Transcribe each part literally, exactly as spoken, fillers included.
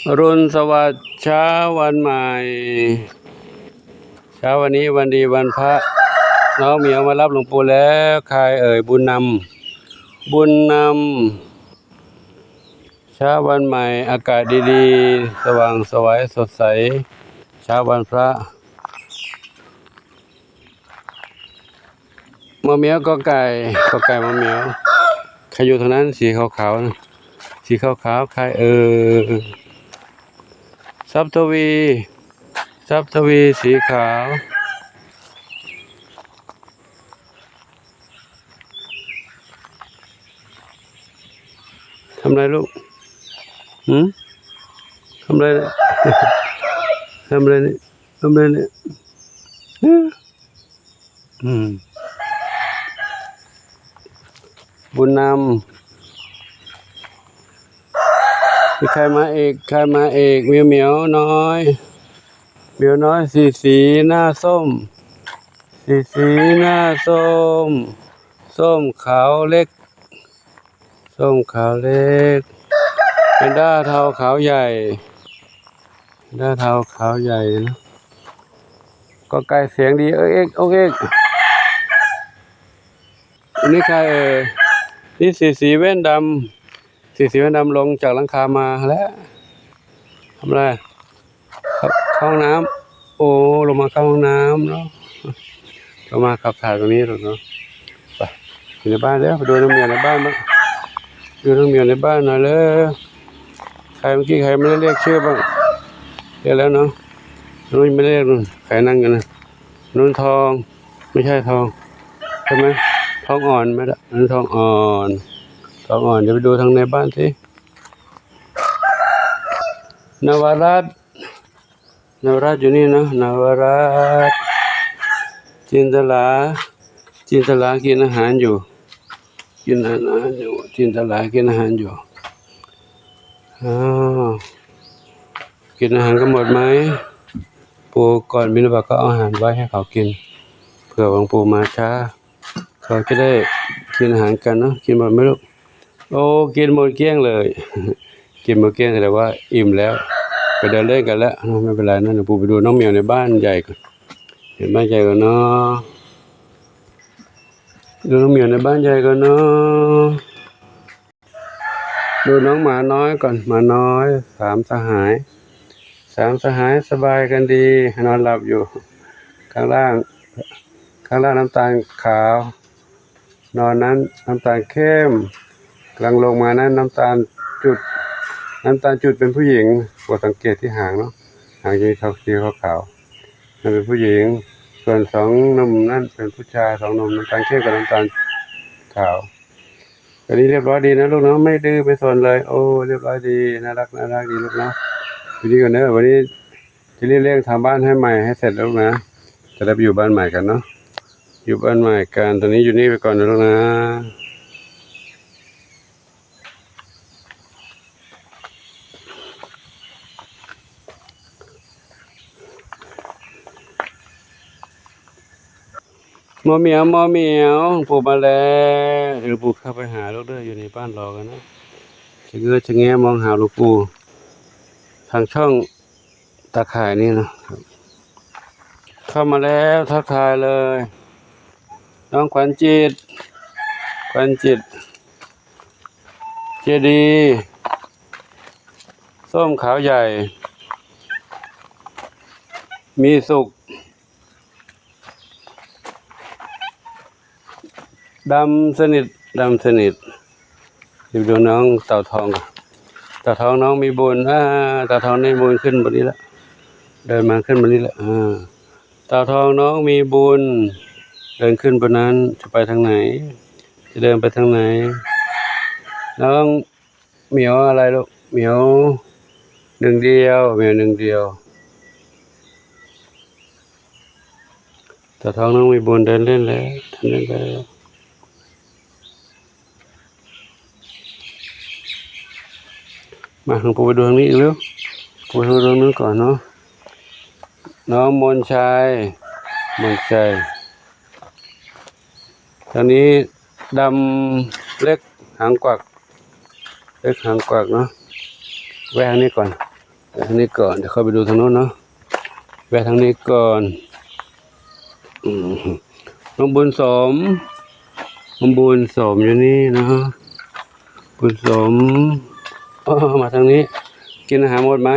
อรุณสวัสดิ์เช้าวันใหม่ เช้าวันนี้วันดีวันพระ น้องเหมียวมารับหลวงปู่แล้ว ใครเอ่ย บุญนำ บุญนำ เช้าวันใหม่ อากาศดีๆ สว่างไสวสดใส เช้าวันพระ มอเหมียว กอไก่ กอไก่ มอเหมียว ใครอยู่ทางนั้น สีขาวๆนะ สีขาวๆ ใครเอ่ย ทรัพย์ทวี ทรัพย์ทวี สีขาว ทำอะไรลูก หืม ทำอะไรเนี่ย ทำอะไรเนี่ย ทำอะไรเนี่ย อืม บุญนำ มีใครมาอีก ใครมาอีก เหมียวเหมียวน้อย เหมียวน้อย สีสีหน้าส้ม สีสีหน้าส้ม ส้มขาวเล็ก ส้มขาวเล็ก แพนด้าเทาขาวใหญ่ แพนด้าเทาขาวใหญ่นะ กอไก่เสียงดี เอิกเอก เอิกเอก อันนี้ใครเอ่ย นี่สีสีแว่นดำ สีสีแว่นดำลงจากหลังคามาแล้ว ทำอะไร เข้า เข้าห้องน้ำ โอ้ ลงมาเข้าห้องน้ำเนาะ ลงมาขับถ่ายตรงนี้หรอกเนาะ ไป อยู่ในบ้านเด้อ ไปดูน้องเหมียวในบ้านบ้าง ดูน้องเหมียวในบ้านหน่อยเลย ใครเมื่อกี้ใครไม่ได้เรียกชื่อบ้าง เรียกแล้วเนาะ น้องไม่ได้เรียกนู่น ใครนั่งกันนะ นุ่นทอง ไม่ใช่ทอง ใช่ไหม ทองอ่อน ไม่ได้ นุ่นทองอ่อน ทองอ่อน เดี๋ยวไปดูทางในบ้านสิ นวรัตน์ นวรัตน์อยู่นี่นะ นวรัตน์ จินตลา จินตลากินอาหารอยู่ กินอาหารอยู่ จินตลากินอาหารอยู่ อ้าว กินอาหารกันหมดไหม ปู่ก่อนบิณฑบาตก็เอาอาหารไว้ให้เขากิน เผื่อหลวงปู่มาช้า เขาจะได้กินอาหารกันเนาะ กินหมดไหมลูก โอ้ กินหมดเกลี้ยงเลย กินหมดเกลี้ยงแสดงว่าอิ่มแล้ว ไปเดินเล่นกันแล้ว ไม่เป็นไรนะ หลวงปู่ไปดูน้องเหมียวในบ้านใหญ่ก่อน เห็นบ้านใหญ่ก่อนเนาะ ดูน้องเหมียวในบ้านใหญ่ก่อนเนาะ ดูน้องหมาน้อยก่อน หมาน้อย สามสหาย สามสหายสบายกันดี นอนหลับอยู่ ข้างล่าง ข้างล่างน้ำตาลขาว นอนนั้นน้ำตาลเข้ม กำลังลงมานั้นน้ำตาลจุด น้ำตาลจุดเป็นผู้หญิง โปรดสังเกตที่หางเนาะ หางจะมีสีขาวๆ นั่นเป็นผู้หญิง ส่วนสองหนุ่มนั่นเป็นผู้ชาย สองหนุ่มน้ำตาลเข้มกับน้ำตาลขาว อันนี้เรียบร้อยดีนะลูกเนาะ ไม่ดื้อไม่ซนเลย โอ้ เรียบร้อยดี น่ารัก น่ารักดีลูกเนาะ วันนี้ก่อนเนอะ วันนี้จะรีบเร่งทำบ้านให้ใหม่ให้เสร็จลูกนะ จะได้ไปอยู่บ้านใหม่กันเนาะ อยู่บ้านใหม่กัน ตอนนี้อยู่นี่ไปก่อนนะลูกนะ มอเหมียว มอเหมียว ปู่มาแล้ว เดี๋ยวปู่เข้าไปหาลูกเด้อ อยู่ในบ้านรอกันนะ จะเงื้อจะแงะมองหาหลวงปู่ ทางช่องตาข่ายนี่นะ เข้ามาแล้ว ทักทายเลย น้องขวัญจิต ขวัญจิต เจดีย์ ส้มขาวใหญ่ มีสุข ดำสนิท ดำสนิท เดี๋ยวดูน้องเต่าทองก่อน เต่าทองน้องมีบุญ อ่า เต่าทองนี่บุญขึ้นบนนี้ละ เดินมาขึ้นบนนี้ละ อ่า เต่าทองน้องมีบุญ เดินขึ้นบนนั้น จะไปทางไหน จะเดินไปทางไหน น้องเหมียวอะไรลูก เหมียวหนึ่งเดียว เหมียวหนึ่งเดียว เต่าทองน้องมีบุญเดินเล่นแล้ว เดินเล่นแล้ว มา หลวงปู่ไปดูทางนี้อีกเร็ว ปู่ไปดูทางนู้นก่อนเนาะ น้องมนชัย มนชัย ตอนนี้ดำเล็กหางกวัก เล็กหางกวักเนาะ แวะทางนี้ก่อน แต่ทางนี้ก่อน เดี๋ยวค่อยไปดูทางโน้นเนาะ แวะทางนี้ก่อน อืม น้องบุญสม น้องบุญสมอยู่นี่นะ บุญสม อ้อ มาทางนี้ กินอาหารหมดไหม?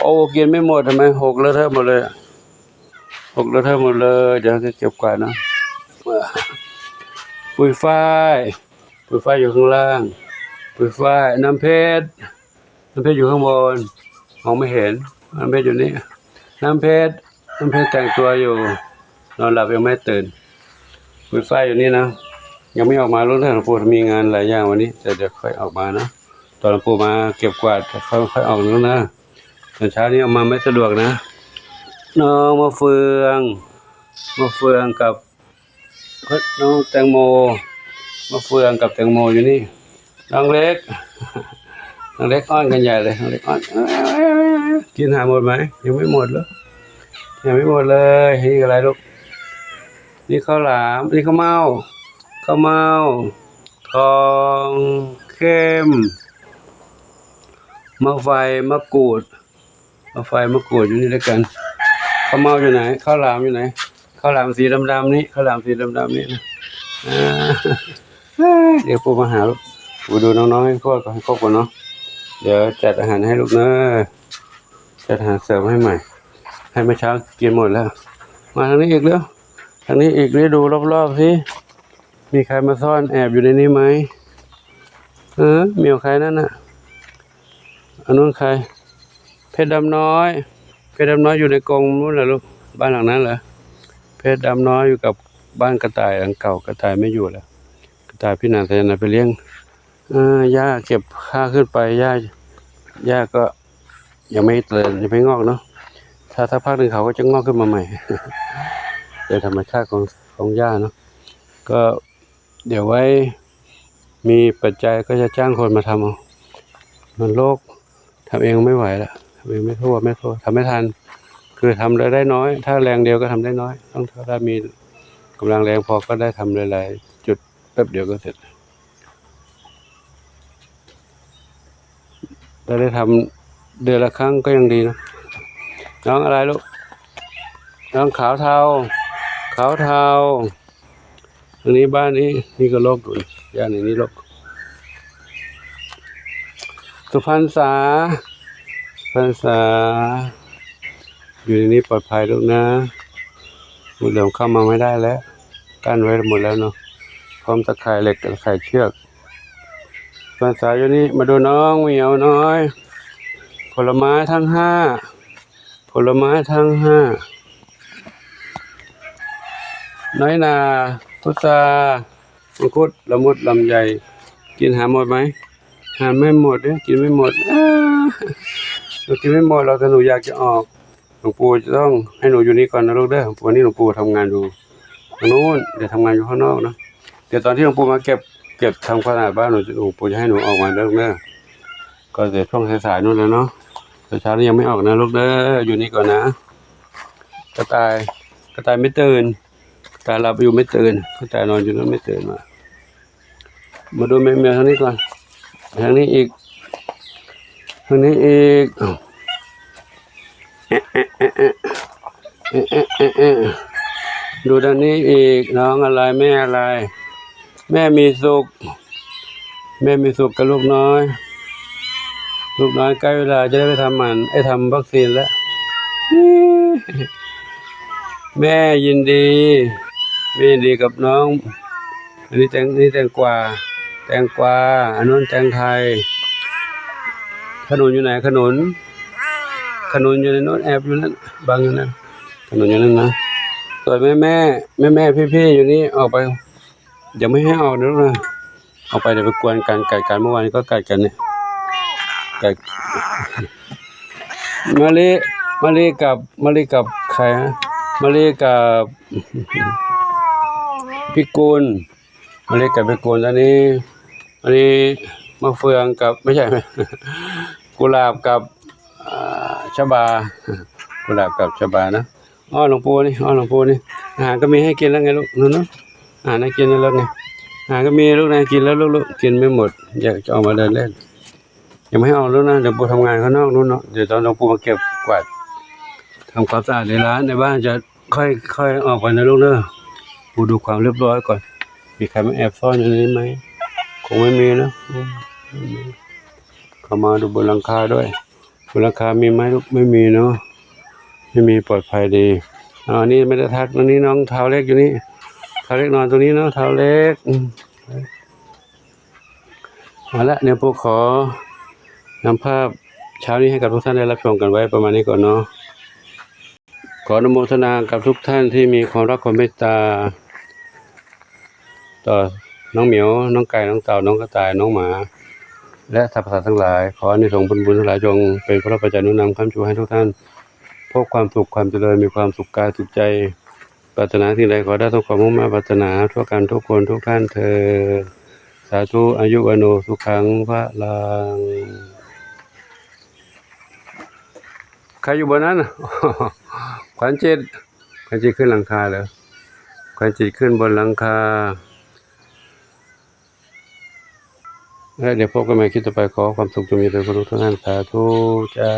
โอ้ กินไม่หมด ทำไม หกเลอะเทอะหมดเลยอะ หกเลอะเทอะหมดเลย เดี๋ยวจะเก็บกวาดนะ ปุยฝ้าย ปุยฝ้ายอยู่ข้างล่าง ปุยฝ้าย น้ำเพชร น้ำเพชรอยู่ข้างบน มองไม่เห็น น้ำเพชรอยู่นี่ น้ำเพชร น้ำเพชรแต่งตัวอยู่ นอนหลับยังไม่ตื่น ปุยฝ้ายอยู่นี่นะ ยังไม่ออกมา ลูกเอ้ย หลวงปู่มีงานหลายอย่างวันนี้ แต่เดี๋ยวค่อยออกมานะ ตอนหลวงปู่มาเก็บกวาดค่อย ค่อยออกนะ ตอนเช้านี้ออกมาไม่สะดวกนะ น้องมะเฟือง มะเฟืองกับ น้องแตงโม มะเฟืองกับแตงโมอยู่นี่ น้องเล็ก น้องเล็กอ้อนกันใหญ่เลย น้องเล็กอ้อน เอ้ย กินหาหมดไหม? ยังไม่หมดเลย ยังไม่หมดเลย นี่อะไรลูก? นี่ข้าวหลาม นี่ข้าวเม่า ข้าวเม่า ทองเข้ม มะไฟ มะกรูด มะไฟ มะกรูดอยู่นี่ด้วยกัน ข้าวเม่าอยู่ไหน? ข้าวหลามอยู่ไหน? ข้าวหลามสีดำๆนี่ ข้าวหลามสีดำๆนี่นะ อ่า เดี๋ยวปู่มาหาลูก ปู่ดูน้องๆให้ครบก่อน ให้ครบก่อนเนาะ เดี๋ยวจัดอาหารให้ลูกเนอะ จัดอาหารเสริมให้ใหม่ ให้เมื่อเช้ากินหมดแล้ว มาทางนี้อีกเร็ว ทางนี้อีก เดี๋ยวดูรอบๆสิ มีใครมาซ่อนแอบอยู่ในนี้ไหม? เออ เหมียวใครนั่นน่ะ? อันนู้นใคร? เพชรดำน้อย เพชรดำน้อยอยู่ในกรงนู้นเหรอลูก? บ้านหลังนั้นเหรอ? เพชรดำน้อยอยู่กับบ้านกระต่ายหลังเก่า กระต่ายไม่อยู่แล้ว กระต่ายพี่หนานสายยาไปเลี้ยง เออ ย่าเก็บข้าขึ้นไป ย่า ย่าก็ยังไม่เจริญ ยังไม่งอกเนาะ ถ้าสักพักหนึ่งเขาก็จะงอกขึ้นมาใหม่ เป็นธรรมชาติของ ของย่าเนาะ ก็เดี๋ยวไว้มีปัจจัยก็จะจ้างคนมาทำเอา มันรก ทำเองไม่ไหวละ ทำเองไม่ทั่ว ไม่ทั่ว ทำไม่ทัน คือทำได้น้อย ถ้าแรงเดียวก็ทำได้น้อย ต้องถ้าได้มีกำลังแรงพอก็ได้ทำหลายๆจุด แป๊บเดียวก็เสร็จ ถ้าได้ทำเดือนละครั้งก็ยังดีนะ น้องอะไรลูก? น้องขาวเทา ขาวเทา อันนี้บ้านนี้ นี่ก็รกอยู่ ย่านนี้รก สุพรรณษา สุพรรณษา อยู่ในนี้ปลอดภัยลูกนะ งูเหลือมเข้ามาไม่ได้แล้ว กั้นไว้หมดแล้วเนาะ พร้อมตะข่ายเหล็ก ตะข่ายเชือก สุพรรณษาอยู่นี่ มาดูน้องเหมียวน้อย ผลไม้ทั้งห้า ผลไม้ทั้งห้า น้อยนา พุทรา มังคุด ละมุด ลำไย กินหาหมดไหม? หาไม่หมดเด้อ กินไม่หมด อ้า หนูกินไม่หมดหรอก แต่หนูอยากจะออก หลวงปู่จะต้องให้หนูอยู่นี่ก่อนนะลูกเด้อ วันนี้หลวงปู่ทำงานอยู่ทางนู้น เดี๋ยวทำงานอยู่ข้างนอกนะ เดี๋ยวตอนที่หลวงปู่มาเก็บ เก็บทำความสะอาดบ้าน หนูจะ หลวงปู่จะให้หนูออกมาเด้อลูกเด้อ ก็เดี๋ยวช่วงสายๆนู่นแล้วเนาะ แต่เช้านี้ยังไม่ออกนะลูกเด้อ อยู่นี่ก่อนนะ กระต่าย กระต่ายไม่ตื่น กระต่ายหลับอยู่ไม่ตื่น กระต่ายนอนอยู่นั่นไม่ตื่นมา มาดูแมว แมวทางนี้ก่อน ทางนี้อีก ทางนี้อีก อ้าว เอ๊ะ เอ๊ะ เอ๊ะ เอ๊ะ เอ๊ะ เอ๊ะ เอ๊ะ ดูด้านนี้อีก น้องอะไร แม่อะไร แม่มีสุข แม่มีสุขกับลูกน้อย ลูกน้อยใกล้เวลาจะได้ไปทำหมัน ไอ้ทำวัคซีนแล้ว แม่ยินดี แม่ยินดีกับน้อง อันนี้แตง นี่แตงกวา แตงกวา อันนู้นแตงไทย ขนุนอยู่ไหน ขนุน ขนุนอยู่ในนู้น แอบอยู่นั่น บังอยู่นั่น ขนุนอยู่นั่นนะ ส่วนแม่แม่ แม่แม่พี่ๆอยู่นี่ ออกไป อย่าไม่ให้ออกนะลูกนะ ออกไปเดี๋ยวไปกวนกัน กัดกัน เมื่อวานก็กัดกันเนี่ย กัด มะลิ มะลิกับ มะลิกับใครฮะ? มะลิกับ พิกุล มะลิกับพิกุล ตอนนี้ อันนี้มะเฟืองกับ ไม่ใช่ กุหลาบกับ อ่า ชบา กุหลาบกับชบานะ อ้อนหลวงปู่นี่ อ้อนหลวงปู่นี่ อาหารก็มีให้กินแล้วไงลูก นู่นๆ อาหารให้กินแล้วไง อาหารก็มีลูกนะ กินแล้วลูกๆ กินไม่หมด อยากจะออกมาเดินเล่น ยังไม่ให้ออกแล้วนะ เดี๋ยวปู่ทำงานข้างนอกนู่นเนาะ เดี๋ยวตอนหลวงปู่มาเก็บกวาด ทำความสะอาดในร้านในบ้านจะค่อยค่อยออกไปนะลูกเนอะ ปู่ดูความเรียบร้อยก่อน มีใครมาแอบซ่อนอยู่ในนี้ไหม คงไม่มีนะ อืม ไม่มี เขามาดูบนหลังคาด้วย บนหลังคามีไหมลูก ไม่มีเนาะ ไม่มี ปลอดภัยดี อ่า นี่ไม่ได้ทัก อันนี้น้องเท้าเล็กอยู่นี่ เท้าเล็กนอนตรงนี้เนาะ เท้าเล็ก อืม เอาละ เดี๋ยวปู่ขอนำภาพเช้านี้ให้กับทุกท่านได้รับชมกันไว้ประมาณนี้ก่อนเนาะ ขออนุโมทนากับทุกท่านที่มีความรักความเมตตา ต่อน้องเหมียว น้องไก่ น้องเต่า น้องกระต่าย น้องหมา และสรรพสัตว์ทั้งหลาย ขออานิสงส์ผลบุญทั้งหลายจงเป็นพระปัจจานุนำค้ำชูให้ทุกท่าน พบความสุขความเจริญ มีความสุขกายสุขใจ ปรารถนาสิ่งใดขอได้สมความมุ่งมา่ปรารถนาทั่วกันทุกคนทุกท่านเทอญ สาธุ อายุวัณโณ สุขัง พลัง ใครอยู่บนนั้นน่ะ ขวัญจิต ขวัญจิตขึ้นหลังคาเหรอ ขวัญจิตขึ้นบนหลังคา แล้วเดี๋ยวพบกันใหม่คลิปต่อไป ขอความสุขจงมีแด่ทุกท่าน สาธุเจ้า